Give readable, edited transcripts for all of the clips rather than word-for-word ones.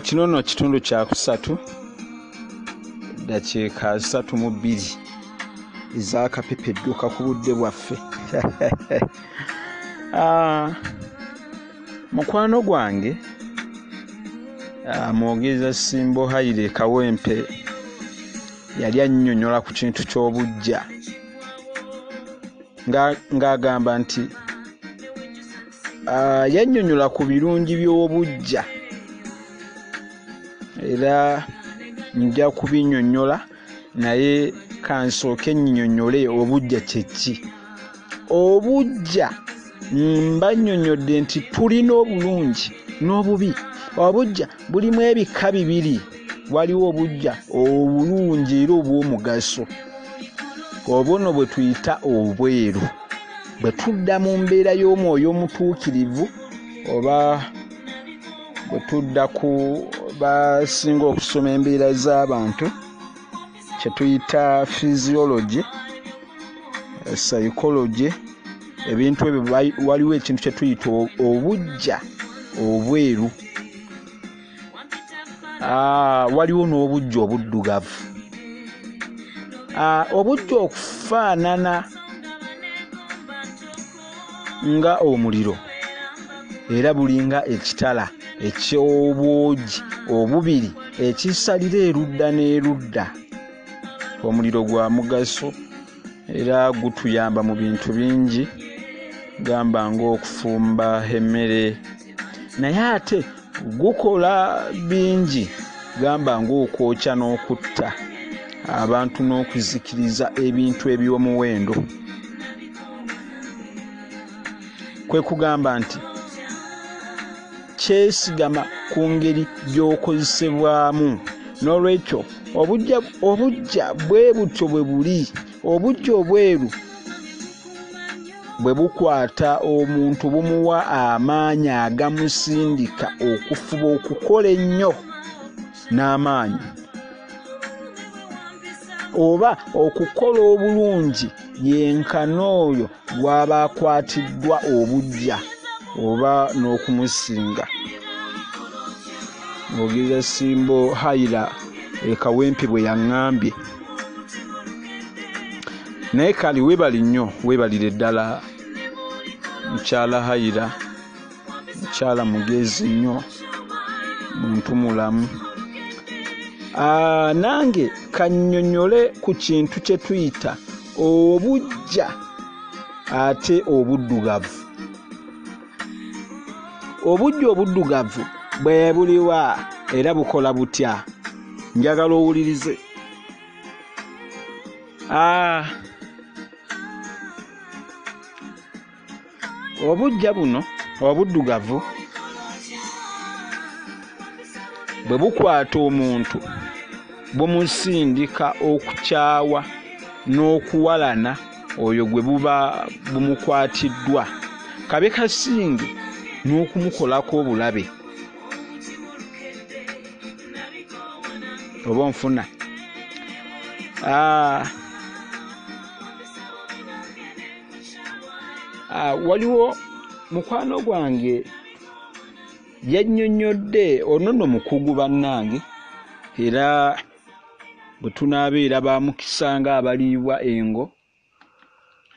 Kino nno kitundu kya kusatu, ddakiika 32 ez'akapepe edduka ku budde bwaffe. Mukwano gwange mwogeza Simbo Haire Kawempe yali annyonnyola ku kintu ky'obuggya ng'agamba nti yannyonnyola ku birungi by'obuggya era nja kubinnyonnyola, naye kansooke nnyonnyole obuggya kye ki. Obuggya mbannyonnyodde nti tulina obulungi n'obubi. Obuggya bulimu ebika bibiri, waliwo obuggya obulungi era obw'omugaso, obwo nno bwe tuyita obweru. Bwe tudda mu mbeera y'omwoyo omutuukirivu oba bwe tudda ku basinga okusoma embeera z'abantu kye tuyita physiology, psychology, ebintu ebyo waliwo ekintu kye tuyita obuggya obweru. Waliwo n'obuggya obuddugavu. Obuggya okufaanana nga omuliro era bulinga ekitala eky'obwogi obubiri ekisalira erudda n'erudda. Omuliro gwa mugaso era gutuyamba mu bintu bingi, gamba ng'okufumba emmere, naye ate gukola bingi, gamba ng'okwokya n'okutta abantu n'okuzikiriza ebintu eby'omuwendo. Kwe kugamba nti kyesigama ku ngeri gy'okozesebwamu. N'olwekyo obuggya bwe butyo bwe buli. Obuggya obweru bwe bukwata omuntu bumuwa amaanyi agamusindika okufuba okukola ennyo n'amaanyi oba okukola obulungi yenkana oyo gw'aba akwatiddwa obuggya oba n'okumusinga. Mwogeza Simbo Haira e Kawempe bwe yaŋŋambye. Naye kale weebale nnyo, weebalire ddala mukyala Haira, mukyala mugezi nnyo, muntu mulamu. Nange kannyonnyole ku kintu kye tuyita obuggya ate obuddugavu. Obuggya obuddugavu bwe buliwa era bukola butya? Njagala owulirize. Obuggya buno obuddugavu bwe bukwata omuntu bumusindika okukyawa n'okuwalana oyo gwe buba bumukwatiddwa, kabe kasinge n'okumukolako obulabe. Oba onfuna? Waliwo mukwano gwange yannyonnyodde, ono nno mukugu bannange, era bwe tunaabeera ba mukisa ng'abaliibwa engo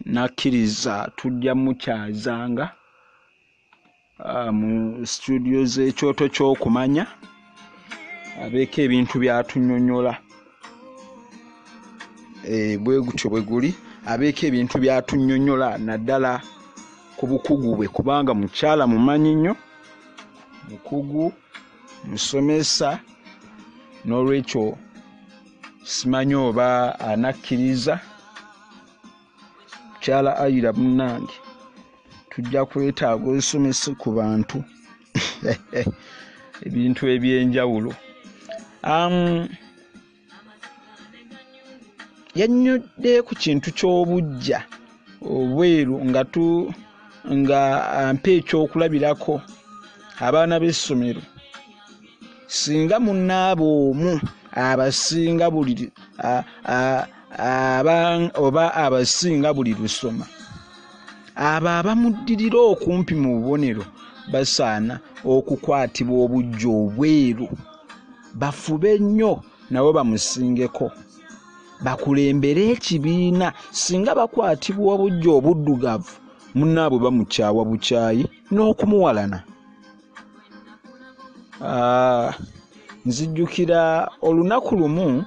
nakkiriza tujja mukyazanga mu studio z'ekyoto ky'okumanya abeeko ebintu by'atunnyonnyola. Bwe gutyo bwe guli, abeeko ebintu by'atunnyonnyola naddala ku bukugu bwe, kubanga mukyala mumanyi nnyo, mukugu, musomesa, n'olwekyo simanyi oba anakkiriza. Mukyala Ayira munnange, tujja kwetaaga osomese ku bantu ebintu eby'enjawulo. Yannyodde ku kintu ky'obuggya obweru nga ampa ekyokulabirako abaana b'essomero. Singa munnaabo omu abasinga buli oba abasinga buli lusoma, abo abamuddirira okumpi mu bubonero Basaana okukwatibwa obuggya obweru, bafube nnyo nabo bamusingeko, bakulembere ekibiina. Singa bakwatibwa obuggya obuddugavu, munnaabwe bamukyawa bukyayi n'okumuwalana. Nzijjukira olunaku lumu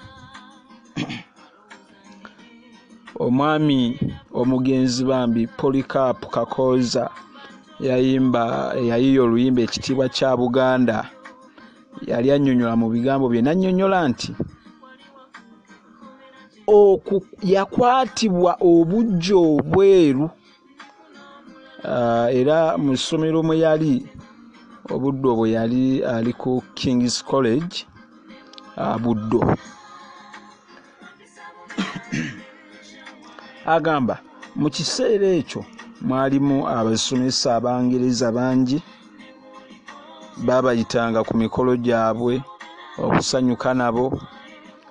omwami omugenzi bambi Polycarp Kakooza yayiiya oluyimba Ekitiibwa kya Buganda. Yali annyonnyola mu bigambo bye, n'annyonnyola nti yakwatibwa obuggya obweru, era mu ssomero mwe yali obudde obwo yali ali ku King's College Buddo. Agamba mu kiseera ekyo mwalimu abasomesa Abangereza bangi, baabayitanga ku mikolo gyabwe okusanyuka nabo,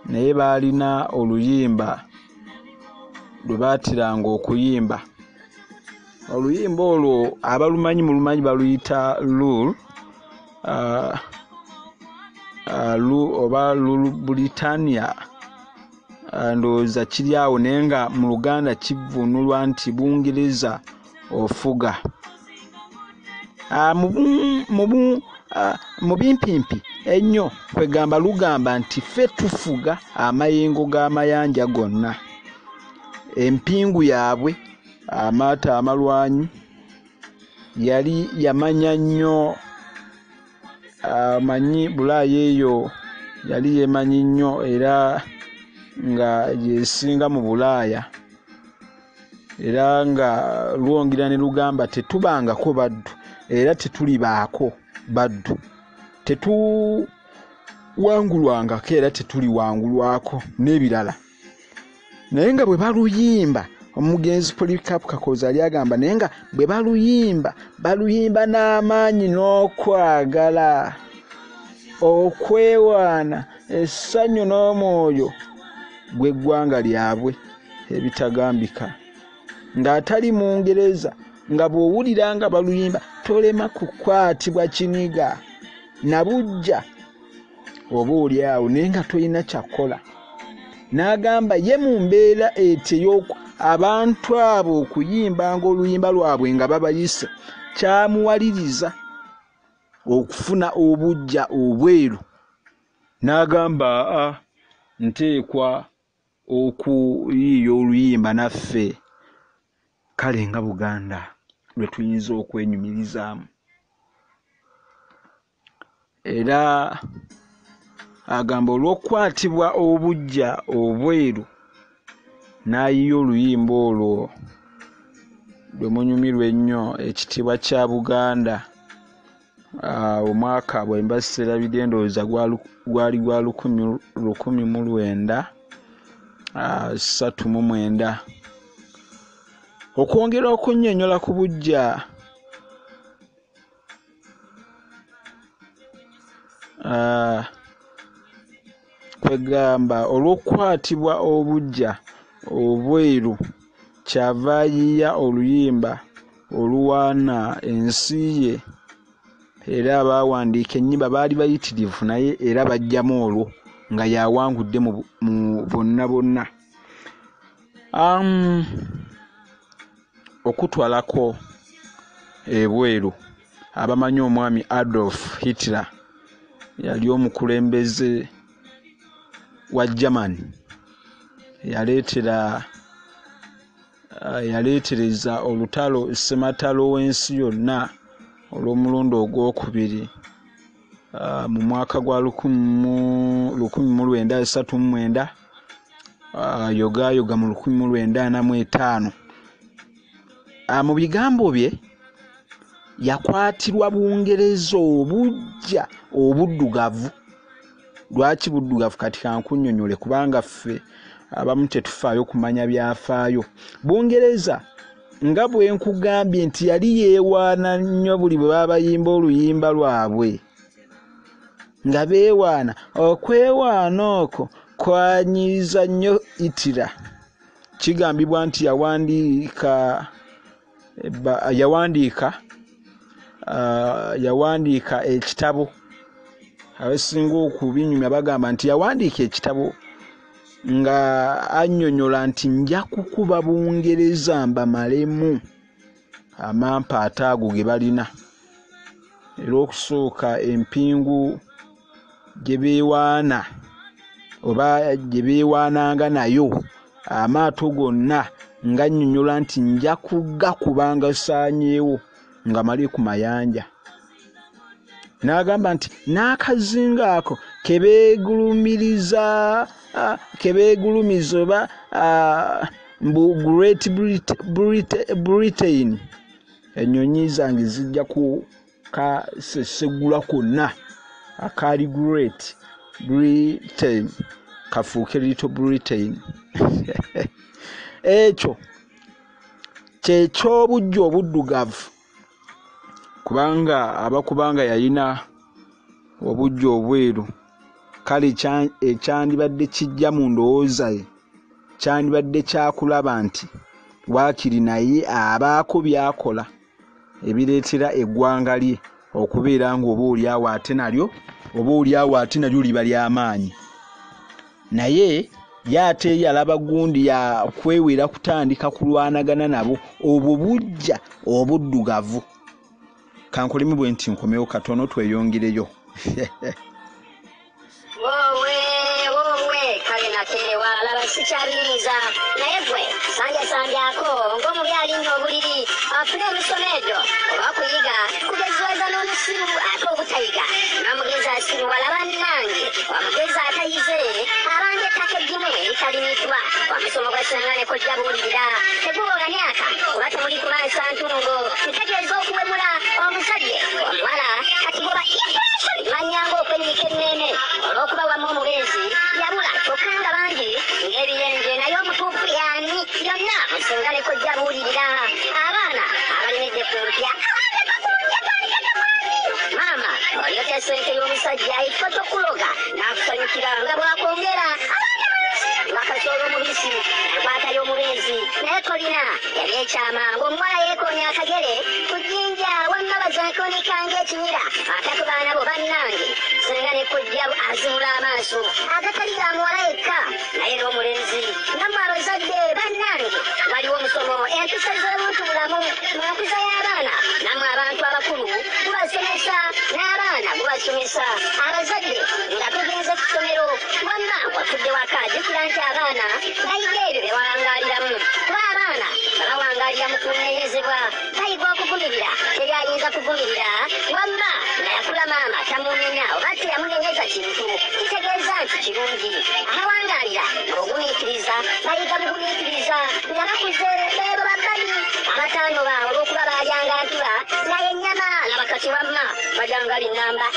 naye baalina oluyimba lwe baateranga okuyimba. Oluyimba olwo abalumanyi mulumanyi, baluyita Rule oba Rule Britannia, ndowooza kiri awo, naye nga mu Luganda kivvuunulwa nti Bungereza ofuga. Mu bimpimpi ennyo kwegamba lugamba nti ffe tufuga amayengo g'amayanja gonna, empingu yaabwe, amaato amalwanyi. Yali yamanya nnyo, amanyi Bulaaya eyo yali yeemanyi nnyo era nga yesinga mu Bulaaya, era nga lwongera ne lugamba tetubangako baddu era tetulibaako baddu, tetuwangulwangako era tetuliwangulwako n'ebirala. Naye nga bwe baluyimba, omugenzi Polycarp Kakooza yali agamba, naye nga bwe baluyimba, baluyimba n'amaanyi n'okwagala, okwewaana, essanyu n'omwoyo gw'eggwanga lyabwe ebitagambika. Ng'atali Mungereza, nga bw'owulira nga baluyimba tolema kukwatibwa kiniga na buggya oba oli awo, naye nga tolina kyakukola. N'agamba ye mu mbeera etyo abantu abo okuyimbanga oluyimba lwabwe nga babayise, kyamuwaliriza okufuna obuggya obweru. N'agamba nteekwa okuyiiya oluyimba naffe kale nga Buganda lwe tuyinza okwenyumirizaamu. Era agamba olw'okukwatibwa obuggya obweru n'ayiiya oluyimba olwo lwe munyumirwa ennyo, Ekitiibwa kya Buganda. Omwaka bwe mba sseerabidde ndowooza gwali gwa 1939. Okwongera okunnyonnyola ku buggya kwegamba olw'okukwatibwa obuggya obweru kyava ayiiya oluyimba oluwaana ensi ye, era abaawandiika ennyimba baali bayitirivu, naye era bajjamu olwo nga yawangudde mu bonna bonna. Okutwalako ebweru, abamanyi omwami Adolf Hitler yali omukulembeze wa Germany, yaleetereza olutalo ssematalo w'ensi yonna olw'omulundi ogwokubiri mu mwaka gwa 1939, yogaayoga mu 1945. Mu bigambo bye yakwatirwa Bungereza obuggya obuddugavu. Lwaki buddugavu? Kati kankunnyonnyole, kubanga ffe abamu tetufaayo kumanya byafaayo. Bungereza nga bwe nkugambye nti yali yeewaana nnyo buli bwe babayimba oluyimba lwabwe nga beewaana. Okwewaana okwo kwanyiiza nnyo Hitler. Kigambibwa nti yawandiika Yawandiika ekitabo, abasinga okubinyumya bagamba nti yawandiika ekitabo nga annyonnyola nti nja kukuba Bungereza mbamalemu amampa ataago ge balina. Era okusooka empingu gye beewaana oba gye beewaananga nayo amaato gonna, nga nnyonnyola nti nja kugakubanga saanyeewo nga mali ku mayanja. N'agamba nti n'akazinga ako kebeegulumiza oba mbu Great Britain, ennyonyi zange zijja kukasesegula kwonna akaali Great Britain kafuuke Little Britain. Ekyo kyeky'obujja obuddugavu, kubanga abakubanga yalina obujja obweru. Kale ekyandibadde kijja mu ndowooza ye kyandibadde kyakulaba nti waakiri naye abaako by'akola ebireetera eggwanga lye okubeera ng'oba oliawo ate nalyo liba ly'amaanyi. Naye ye ate yalaba gundi yakwewera kutandika kulwanagana nabo obwo bujja obuddugavu. Kankolemu bwe nti nkomewo katono tweyongereyo. Woowe, kale nakeerewa, laba sikyabiyinza. Naye gwe sanjasandyako ng'omubi alinnya obuliri afune emisomo egyo oba kuyiga kugeziwaza n'omusiru ate obutayiga n'omugezi asiruwala. Bannange, omugezi atayize abanga ettaka eggimu eritalimiddwa. Omusomo gwa ssenga ne kojja buulirira tegubola myaka oba temuli kumansa ntungo. Ntegeeza okuwemula omuzadde omuwala kati goba manyanga okwennyika emmeeme olw'okuba wamu omubeezi yabula, kyokka nga bangi ng'ebiyenje, naye omutuufu y'ani? Byonna musenga ne kojja buulirira. Abaana abalemedde ku mpya, maama olyotya ssente y'omusajja ekifo ky'okuloga n'akusanyukira nga bw'akwongera ng'akasoolo omubisi enkwata y'omubeezi, naye tolina ebyekyama ng'omuwala yeekoonya akagere ku jjinja, wamma bazankonika ng'ekinyira ate ku baana bo. Bannange, senga ne kojja azibula amaaso agatali ga muwala yekka naye n'omulenzi. Nammwe abazadde, bannange, waliwo omusomo empisa z'obuntu bulamu mu nkuza y'abaana. Nammwe abantu abakulu gubasomesa n'abaana gubasomesa. Abazadde nga tugenze ku ssomero, wamma watudde waka, jjukira nti abaana bayiga ebyo bye wawangaaliramu, kuba abaana bawangaalira mu kunenyezebwa bayiga okuvumirira. Teri ayinza kuvumirira wamma nga yakula maama tamunenya oba teyamunenyeza kintu, kitegeeza nti kirungi. Abawangaalira mu bugumiikiriza bayiga bugumiikiriza nga bakuze. Beebo babbali abataanoba olw'okuba baalyanga ntula naye ennyama nabakati, wamma balyanga linnamba.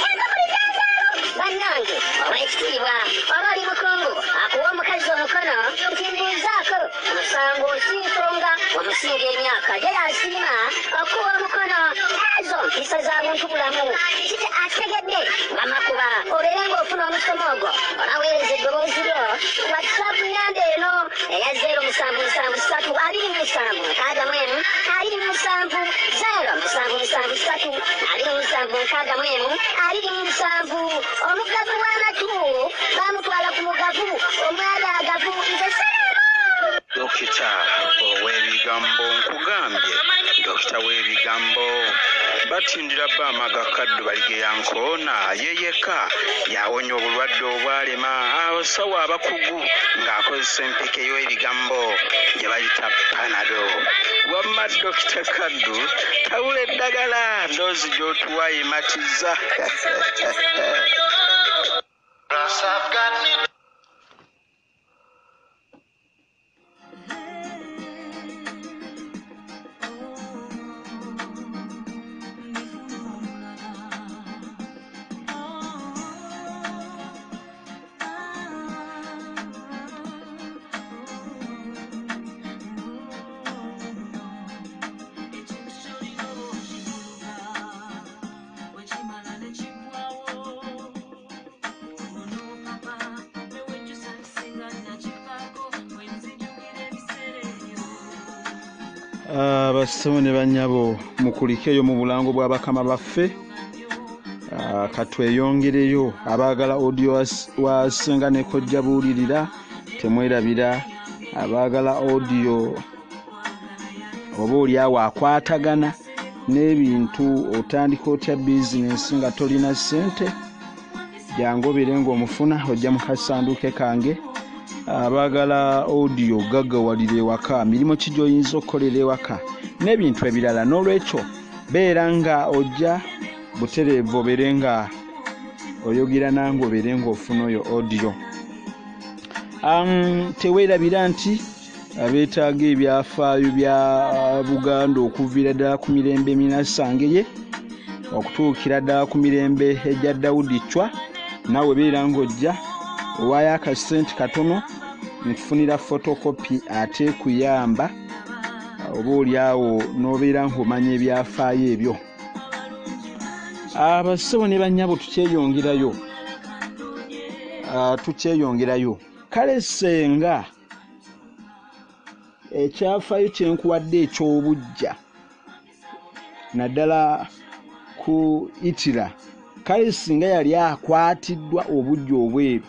Bannange, ow'ekitiibwa oba oli mukungu akuwa omukazi omukono nti mbuuzaako omusango, si nsonga omusinga emyaka gye yasiima okuwa omukono. Ezo mpisa za buntu bulamu akitegedde. Wamakuba obeere ng'ofuna omusomo ogwo obaweereza eddoboozi lyo WhatsApp namba eno eya 077 327 61 27, 077 327 61 27. Omugavu w'amatu bamutwala ku mugavu omwagaagavu. Nze salaamu. Dokita ow'ebigambo, nkugambye, dokita w'ebigambo batindira bba amagakaddu baligeya nkoona ye yekka yawonya obulwadde obwalema abasawo abakugu ng'akozesa empeke y'ebigambo gye bayita Panado. Wamma Dokita Kaddu, tabula eddagala, doozi gy'otuwa ematiza. I've got me. Wekimala ne kiggwawo, onoopapa. Abassebo ne bannyabo, mukulikeeyo mu bulango bwa bakama baffe. Katweyongereyo. Abaagala audio wa Ssenga ne Kojja Buulirira, temwerabira. Abaagala audio oba oliawo akwatagana n'ebintu, otandika otya bizinensi nga tolina ssente, jangu obeere ng'omufuna, ojja mu kasanduuke kange. Abaagala audio gaggawalira ewaka, mirimu ki gy'oyinza okukolera ewaka n'ebintu ebirala. N'olwekyo beera nga ojja butereevu, obeere nga oyogera nange, obeere ng'ofuna oyo audio. Teweerabira nti abeetaaga ebyafaayo bya Buganda okuviira ddala ku mirembe Minasangeye okutuukira ddala ku mirembe egya Dawudi Chwa, naawe beera ng'ojja owaayo akasente katono, nkufunira photocopy ate kuyamba oba oliawo n'obeera ng'omanya ebyafaayo ebyo. Abassebo ne bannyabo, tukyeyongerayo, tukyeyongerayo. Kale ssenga ekyafaayo kyenkuwadde eky'obuggya naddala ku Hitler, kale singa yali akwatiddwa obuggya obweru,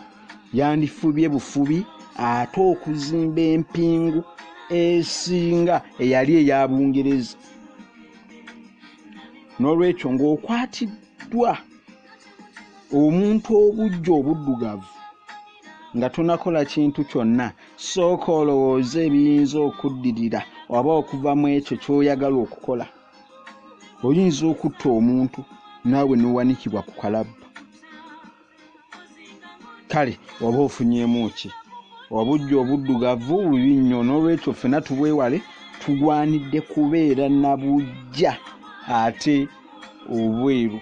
yandifubye bufubi ate okuzimba empingu esinga eyali eya Bungereza. N'olwekyo ng'okwatiddwa omuntu obuggya obuddugavu nga tonakola kintu kyonna, sooka olowooze ebiyinza okuddirira oba okuva mu ekyo ky'oyagala okukola. Oyinza okutta omuntu naawe n'owanikibwa ku kalabba. Kale oba ofunyeemu ki? Obuggya obuddugavu bubi nnyo. N'olwekyo ffenna tubwewale, tugwanidde kubeera na buggya ate obweru.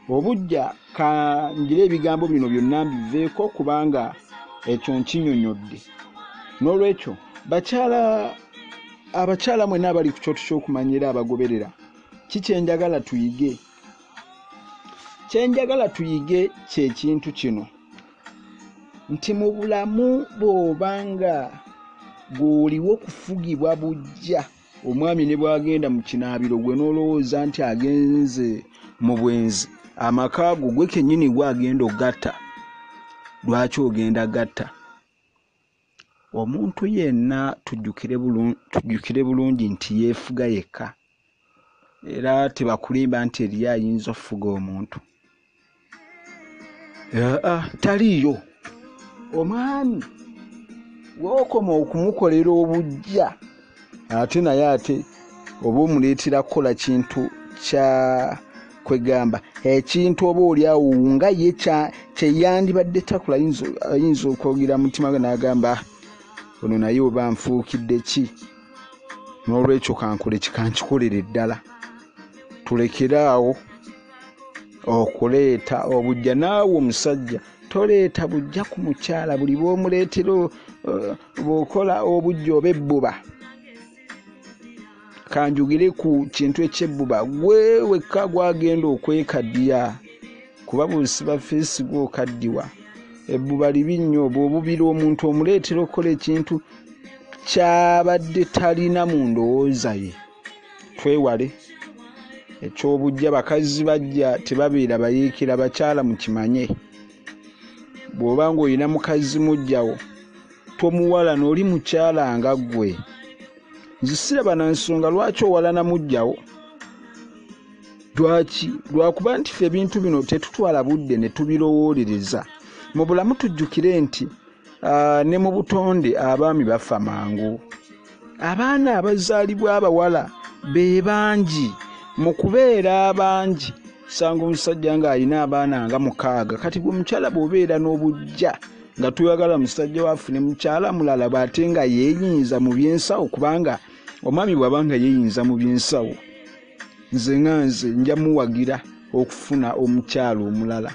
Obuggya, kanjire ebigambo bino byonna mbiveeko kubanga ekyo nkinyonyodde. N'olwekyo bakyala, abakyala mwenna abali ku kyoto ky'okumanya era abagoberera, ki kyenjagala tuyige? Kyenjagala tuyige kyekintu kino nti mu bulamu bw'obanga gw'oliwo kufugibwa buggya, omwami ne bw'agenda mu kinaabiro gwe n'olowooza nti agenze mu bwenzi, amaka go gwe kennyini gw'agenda ogatta. Lwaki ogenda gatta? Omuntu yenna tujjukire bulungi nti yeefuga yekka, era tebakulimba nti eriyo ayinza okufuga omuntu. Taliiyo. Omwami w'okoma okumukolera obuggya ate naye ate oba omuleetera kukola kintu kya kwegamba ekintu oba oliawo nga ye kyeyandibadde takola. Ayinza okwogera mutima gwe n'agamba, ono naye oba nfuukidde ki? N'olwekyo kankole kikankikolere ddala. Tulekere awo okuleeta obuggya. Naawe omusajja toleeta buggya ku mukyala. Buli bw'omuleetera bw'okola obuggya oba ebbuba, kanjugire ku kintu eky'ebbuba, gwe wekka gwagenda okwekaddiya, kuba bw'osiba feesi gw'okaddiwa. Ebbuba libi nnyo. Bw'obubira omuntu omuleetera okukola ekintu ky'abadde talina mu ndowooza ye. Twewale ekyobuggya. Bakazi bajja tebabeera bayeekera, bakyala mukimanye. Bw'oba ng'olina mukazi muggyawo, tomuwalana, oli mukyala nga ggwe. Nze siraba na nsonga lwaki owalana muggyawo. Lwaki? Lwakuba nti ffe ebintu bino tetutwala budde ne tubirowoolereza. Mu bulamu tujjukire nti ne mu butonde abaami bafa mangu. Abaana abazaalibwa abawala be bangi. Mu kubeera abangi, osanga omusajja ng'alina abaana nga 6. Kati gwe mukyala bw'obeera n'obuggya nga toyagala musajja wafune mukyala mulala bw'ate nga yeeyinza mu byensawo, kubanga omwami bw'aba nga yeeyinza mu byensawo, nze nga nze nja muwagira okufuna omukyala omulala,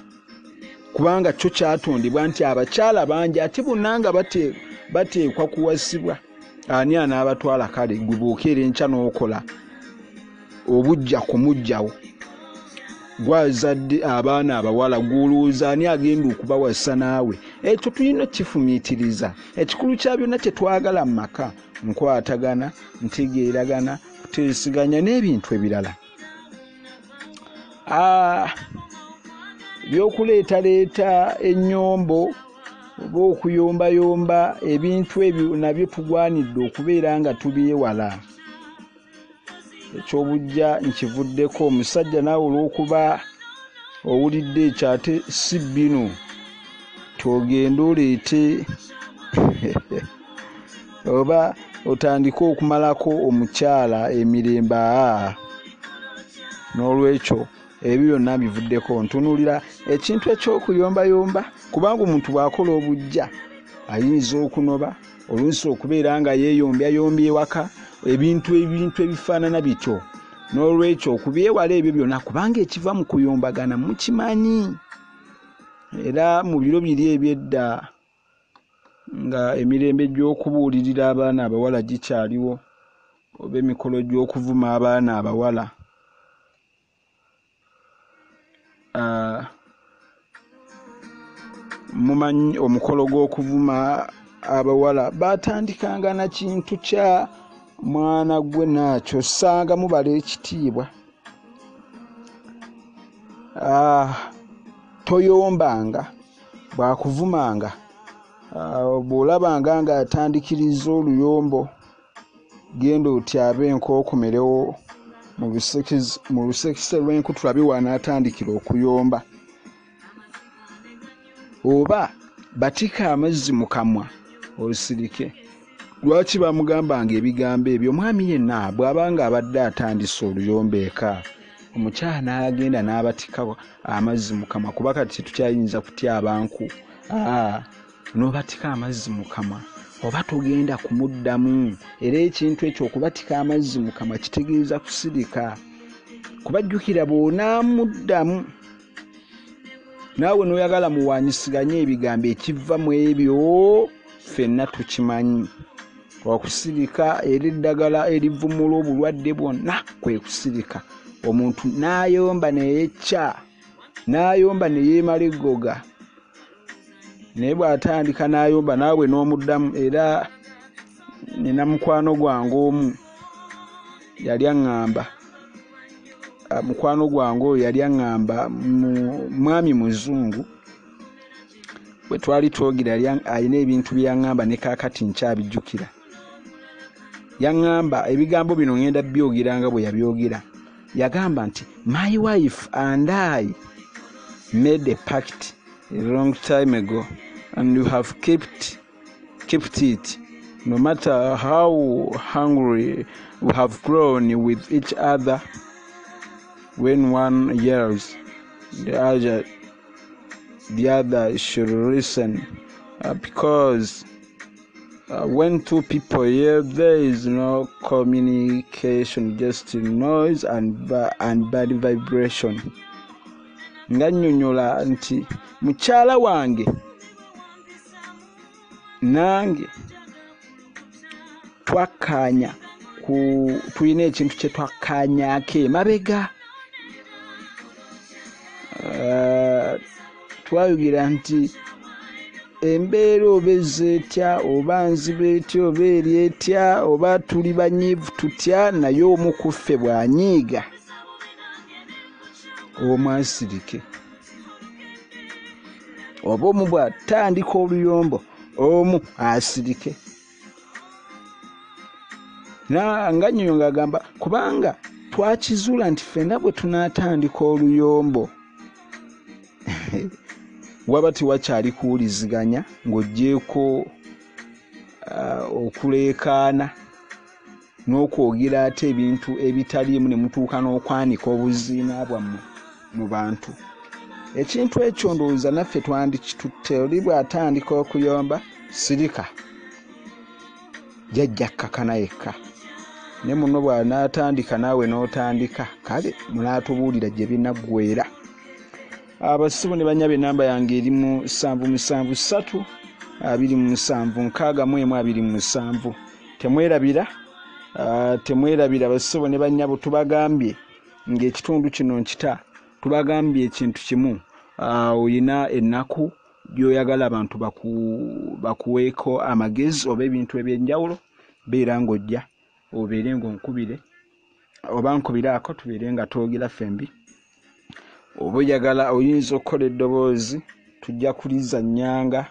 kubanga kyo kyatondebwa nti abakyala bangi ate bonna nga bateekwa kuwasibwa. Ani anaabatwala? Kale gwe bw'okeera enkya n'okola obuggya ku muggyawo. Gwazadde abaana abawala, gw'olowooza ani agenda okubawasa naawe? Ekyo tulina okukifumiitiriza. Ekikulu kya byonna kye twagala mu maka, nkwatagana, ntegeeragana, kuteesiganya n'ebintu ebirala. Ebyokuleetaleeta ennyombo oba okuyombayomba, ebintu ebyo nabyo tugwanidde okubeera nga tubyewala. Ekyobujja nkivuddeko. Omusajja naawe olw'okuba owulidde ekyo ate si bino, togenda oleete oba otandike okumalako omukyala emirembe. N'olwekyo ebyo byonna bivuddeko. Ntunuulira ekintu eky'okuyombayomba, kubanga omuntu bw'akola obujja ayinza okunoba, oluusi okubeera nga yeeyombyayombya ewaka, ebintu ebifaanana bityo. N'olwekyo okubyewala ebyo byonna, kubanga ekiva mu kuyombagana mukimanyi. Era mu biro biri eby'edda nga emirembe gy'okubuulirira abaana abawala gikyaliwo, oba emikolo gy'okuvuma abaana abawala, mumanyi omukolo gw'okuvuma abawala batandikanga na kintu kya mwana gwe naakyo ssanga mubala ekitiibwa. Toyombanga, bw'akuvumanga, bw'olabanga ng'atandikiriza oluyombo, genda otyabe enkookomerewo mu lusekese lw'enku tulabe w'anaatandikira okuyomba. Oba batika amazzi mu kamwa osirike. Lwaki bamugambanga ebigambo ebyo? Omwami yenna bw'abanga abadde atandise oluyombo eka, omukyala n'agenda n'abatika amazzi mu kamwa, kuba kati tetukyayinza kutyaba nku. N'obatika amazzi mu kamwa oba togenda kumuddamu. Era ekintu ekyo okubatika amazzi mu kamwa kitegeeza kusirika, kubajjukira bw'onaamuddamu naawe n'oyagala muwaanyisiganye ebigambo, ekiva mu ebyo ffenna tukimanyi. Okusirika era eddagala erivumula obulwadde bwonna kwe kusirika. Omuntu n'ayomba ne yecca, n'ayomba ne yeemala eggoga, naye bw'atandika n'ayomba naawe n'omuddamu. Era nina mukwano gwange omu yali aŋŋamba, mukwano gwange oyo yali aŋŋamba, mwami muzungu, bwe twali twogera yali alina ebintu bye yaŋŋamba ne kaakati nkyabijjukira. Yaŋŋamba ebigambo bino ŋŋenda byogera nga bwe yabyogera. Yagamba nti, my wife and I made a pact a long time ago and you have kept it. No matter how hungry we have grown with each other, when one yells, the other should listen, because when two people yell, there is no communication, just noise and bad vibration. Nga nnyonnyola nti mukyala wange nange twakkaanya, tulina ekintu kye twakkaanyaako emabega. Twayogera nti embeera oba ezze etya, oba nzibu etya, oba eri etya, oba tuli banyiivu tutya, naye omu ku ffe bw'anyiiga omu asirike. Oba omu bw'atandika oluyombo omu asirike. Nga nnyonyo ng'agamba, kubanga twakizuula nti ffenna bwe tunaatandika oluyombo waba tewakyali kuwuliziganya, ng'oggyeeko okuleekaana n'okwogera ate ebintu ebitaliimu ne mutuuka n'okwanika obuziina bwammwe mu bantu. Ekintu ekyo ndowooza naffe twandikitutte. Oli bw'atandika okuyomba, sirika, jjajja kkakana yekka. Ne muno bw'anaatandika naawe n'otandika, kale munaatubuulira gye binaggweera. Abasibo ne bannyabo, ennamba yange eri mu 773 27 61 27. Temwerabira, temwerabira basibo ne bannyabo, tubagambye ng'ekitundu kino nkita Tubagambye ekintu kimu, oyina ennaku gy'oyagala abantu bakuweeko amagezi oba ebintu ebyenjawulo, beera ng'ojja obeere ng'onkubire oba nkubiraako tubeere nga twogera ffembi. Oba oyagala oyinza okukola eddoboozi, tujja kulizannyanga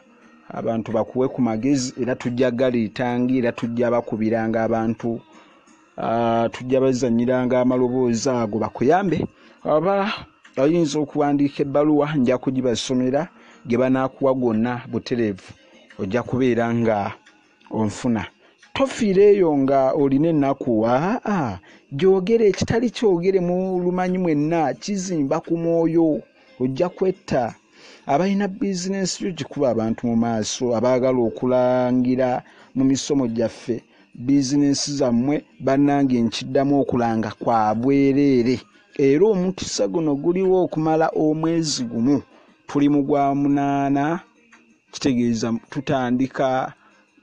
abantu bakuwe ku magezi, era tujja galeetanga, era tujja bakubiranga abantu, tujja bazannyiranga amaloboozi ago bakuyambe. Oba oyinza okuwandiika ebbaluwa, nja kugibasomera ge banaakuwa gonna butereevu, ojja kubeera nga onfuna. Tofiira eyo nga olina ennaku, aa gyogere, ekitali kyogere mu lumanyi mwenna kizimba ku mwoyo, ojja kwetta. Abalina bizinensi yo gikuba abantu mu maaso, abaagala okulangira mu misomo gyaffe bizinensi zammwe, bannange nkiddamu okulanga kwa bwereere. Era omukisa guno guliwo okumala omwezi gumu, tuli mu gwa 8, kitegeeza tutandika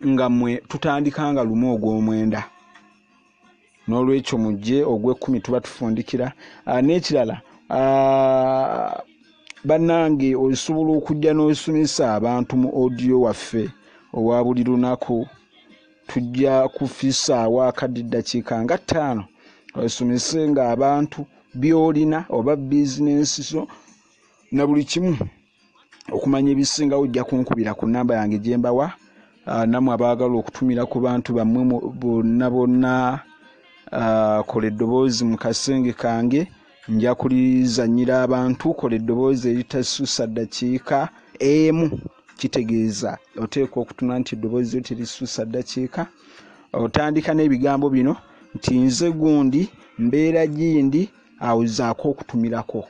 nga 1 ogw'omwenda. N'olwekyo mujje ogw'ekumi tuba tufundikira. N'ekirala, bannange osobola okujja n'osomesa abantu mu audio waffe owa buli lunaku. Tujja kufisaawo akadde ddakiika nga 5 osomese nga abantu by'olina oba bizinensi zo na buli kimu. Okumanya ebisingawo ojja kunkubira ku nnamba yange gye mbawa. Nammwe abaagala okutumira ku bantu bammwe bonna bonna, kola eddoboozi mu kasenge kange, nja kulizannyira abantu. Kola eddoboozi eritasussa ddakiika 1, kitegeeza oteekwa okutunula nti eddoboozi lyo terisussa ddakiika. Otandika n'ebigambo bino nti nze gundi, mbeera gindi, awozaako okutumirako.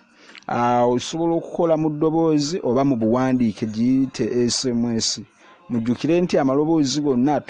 Osobola okukola mu ddoboozi oba mu buwandiike, giyite SMS. Mujjukire nti amaloboozi gonna